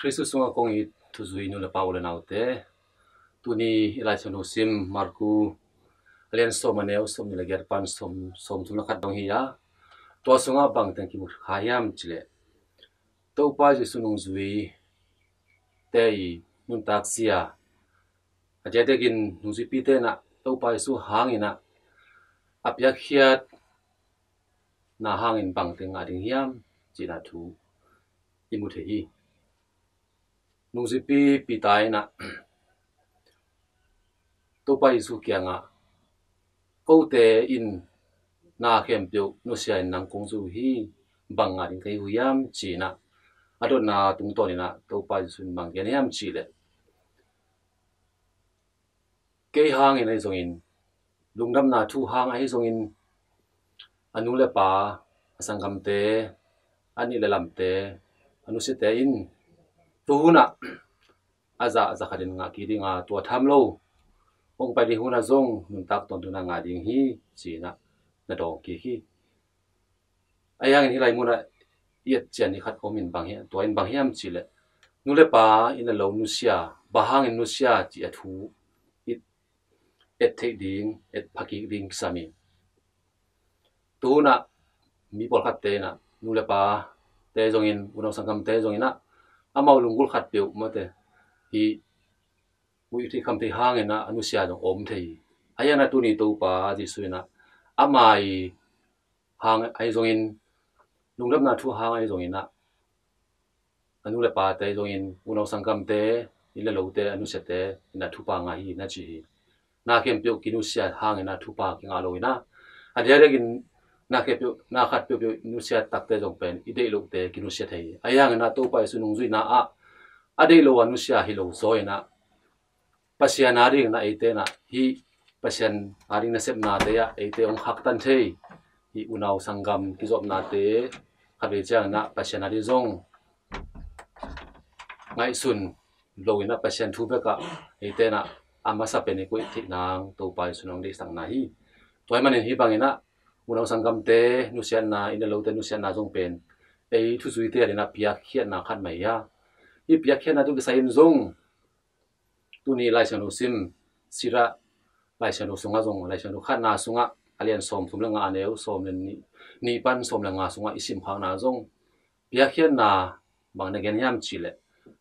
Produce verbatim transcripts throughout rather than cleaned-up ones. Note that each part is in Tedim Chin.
Khristu sungah kong it thuzui nu le pa u le naute, tuni i Lai Siangtho sim Marku a lian sawm a neu sawm nih le giat pan sawm, sawm thum le khat dong hi a, tua sungah bang teng kimu kha hiam cih leh, Topa Jesu nungzuite i nuntak zia, a diakdiakin nungzuipite in ah Topa Jesu hangin ah a piakkhiatna hangin bang teng ngah ding hiam cihna thu i mu thei hi. Nungzuipi Peter in ah Topa Jesu kiangah, "Kote in na khempeuh nusia in nang kong zui uh hi, bang ngah ding ka hi uh hiam?" ci-in ah a dotna tungtawn in ah Topa Jesu in bang gen hiam cih leh, "Kei hangin ahi zongin, lungdamna thu hang ahi zongin, a nu le pa, a sanggamte, a nih le lamte, a nusiate in tu hun ah a zah, a za khatin ngah kik ding a, tua tham lo hong pai ding hun ah zong nuntak tawntung in ah ngah ding hi," ci-in ah na dawng kik hi. Ahi hangin hih lai mun ah i et cian ding khat om in bang hiam, tua in bang hiam cih leh, nu le pa, inn le lo nusia, bang hangin nusia cih a thu i et theih ding, et pha kik ding kisam hi. Tu hun ah mi pawlkhatte in ah, nu le pate zongin, unau sanggamte zongin ah, amau lunggulh khatpeuh mate, hih muih theih kham theih hangin ah a nusia zong om thei hi. Ahi hangin ah tuni Topa Jesu in ah ama i hang ahi zongin, lungdamna thu hang ahi zongin ah, a nu le pate ahi zongin, unau sanggamte, inn le lote, a nusiate in ah thupha ngah hi na ci hi. Na khempeuh kinusia hangin ah thupha kingah lo in ah, a diakdiakin na khempeuh, na khat peuhpeuh nusia takte zong pen i deih lohte kinusia thei hi. Ahi hangin ah Topa Jesu nungzuihna ah a deih lo a nusia hi lo zaw in ah, Pasian ading in ah eite in ah, hih Pasian ading nasepnate ah eite hong khaktan thei, hih unau sanggam kizopnate khatvei ciangin ah Pasian ading zong ngaihsun lo in ah Pasian thu bek ah eite in ah a masa pen i koih theih nang Topa Jesu in hong deihsakna hi. Tua ahih manin hih bangin ah unau sanggamte nusiatna, inn le lote nusiatna zong pen ei thuzuite ading in ah piakkhiatna khat mah hi a, hih piakkhiatna tawh kisai in zong tuni Lai Siangtho sim, Sirach Lai Siangtho sungah zong, Lai Siangtho khatna sungah a lian sawm thum le nga, a neu sawm le nih, nih pan sawm le nga sungah i simkhakna zong, piakkhiatna bang na gen hiam cih leh,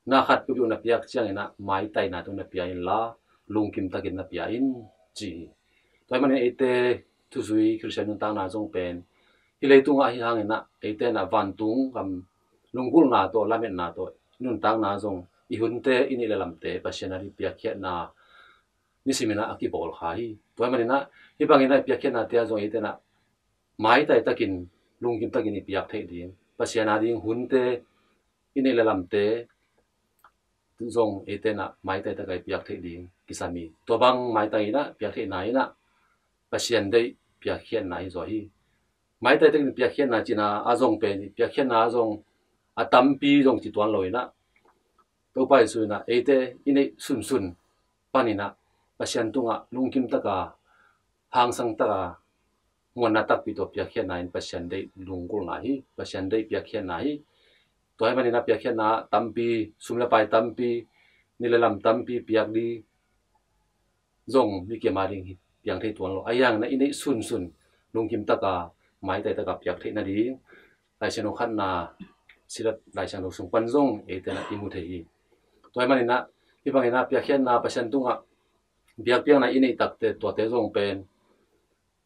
na khat peuhpeuh na piak ciangin ah maitaina tawh na pia inla, lungkim takin na pia in, ci hi. Tua ahih manin eite thuzui Khristian nuntakna zong pen hih leitungah ahi hangin ah eite in ah vantung gam lunggulhna tawh, lametna tawh, nuntakna zong, i hunte, i nih le lamte Pasian ading piakkhiatna nisimin ah a kibawl kha hi. Tua ahih manin ah hih bangin ah i piakkhiatnate ah zong eite in ah maitai takin, lungkim takin i piak theih ding, Pasian ading hunte, i nih le lamte zong eite in ah maitai takin i piak theih ding kisam hi. Tua bang maitai in ah piak theihna in ah Pasian deih piakkhiatna hi zaw hi. Maitai takin piakkhiatna cihna ah zong pen, piakkhiatna ah zong a tampi zong ci tuan lo in ah, Topa Jesu in ah eite i neih sunsun panin ah Pasian tungah lungkim taka, hangsang taka, muanna takpi tawh piakkhiatna in Pasian deih lunggulhna hi, Pasian deih piakkhiatna hi. Tua ahih manin ah piakkhiatna tampi, sum le pai tampi, ni le lam tampi piak ding zong mikim ading hi piang thei tuan lo. Ahi hangin ah i neih sunsun lungkim taka, maitai taka piak theih nading Lai Siangtho khatna, Sirach Lai Siangtho sung pan zong eite in ah i mu thei hi. Tua ahih manin ah hih bangin ah piakkhiatna, Pasian tungah biakpiakna i neih takte, tuate zong pen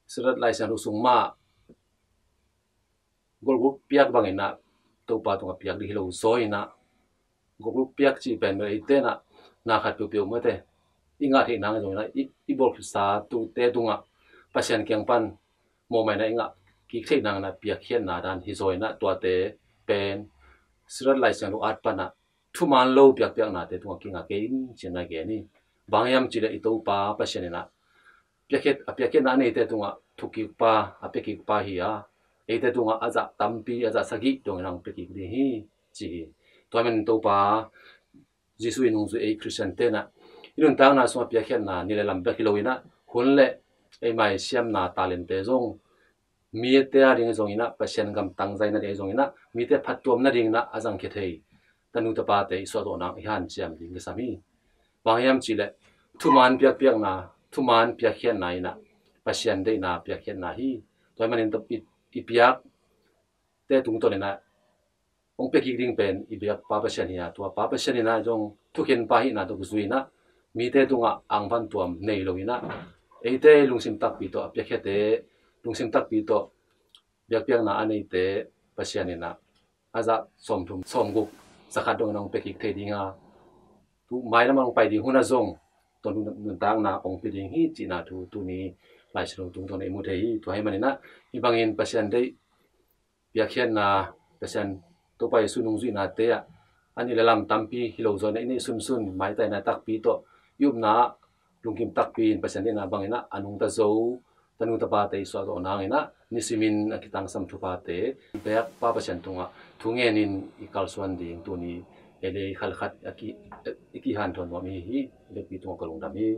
Sirach Lai Siangtho sung mah golguk piak bangin ah Topa tungah piak ding hi lo zaw in ah, golguk piak cih pen bel eite in ah na khat peuhpeuh mate i ngah theih nang zongin ah, i, i bawlkhiatsa tute tungah Pasian kiang pan mawhmaina i ngah kik theih nang in ah piakkhiatna dan hi zaw in ah, tuate pen Sirach Lai Siangtho at pan ah thuman lo piakpiaknate tungah kingah kei in ci-in na gen hi. Bang hiam cih leh i Topa Pasian in ah piakkhiat, a piakkhiatna a neite tungah thuk kik pa, a pia kik pa hi a, eite tungah a zah tampi, a zah sagih dongin hong pia kik ding hi, ci hi. Tua ahih manin Topa Jesu i nungzui ei Khristiante in ah i nuntakna sungah piakkhiatna ni le lam bek hi lo in ah, hun le eima i siamna talente zong mite ading zongin ah, Pasian gam tangzai nading zongin ah, mite phattuam nadingin ah a zangkhia thei, tanu tapate i suahzawh nang i hanciam ding kisam hi. Bang hiam cihleh thuman piakpiakna, thuman piakkhiatna in ah Pasian deihna piakkhiatna hi. Tua ahih manin i, i piakte tungtawn in ah hong piakik ding pen i biak Pa Pasian hi a, tua Pa Pasian in ah zong thukhenpa hihna tawh kizui in ah mite tungah angvan tuam nei lo in ah eite lungsim takpi tawh a piakkhiate lungsim takpi tawh biakpiakna a neite Pasian in ah a zah sawmthum sawmguk zakhat dongin hong piakik thei ding a, tu mailam hong pai ding hun ah zong tua nuntakna hong pia ding hi cihna thu tuni Lai Siangtho tungtawn i mu thei hi. Tua ahih manin ah hih bangin Pasian deih piakkhiatna, Pasian Topa Jesu nungzuihnate ah a nih le lam tampi hi lo zaw in ah i neih sunsun maitaina takpi tawh i upna ah lungkim takpi in Pasian deihna bangin ah a nungta zo tanu tapate i suahzawh nangin ah nisimin a kitangsam thuphate biak Pa Pasian tungah thungenin i kalsuan ding tuni ei le ei khat le khat a ki, i kihanthawn nuam i hi hi. Biakpi tungah ka lungdam hi.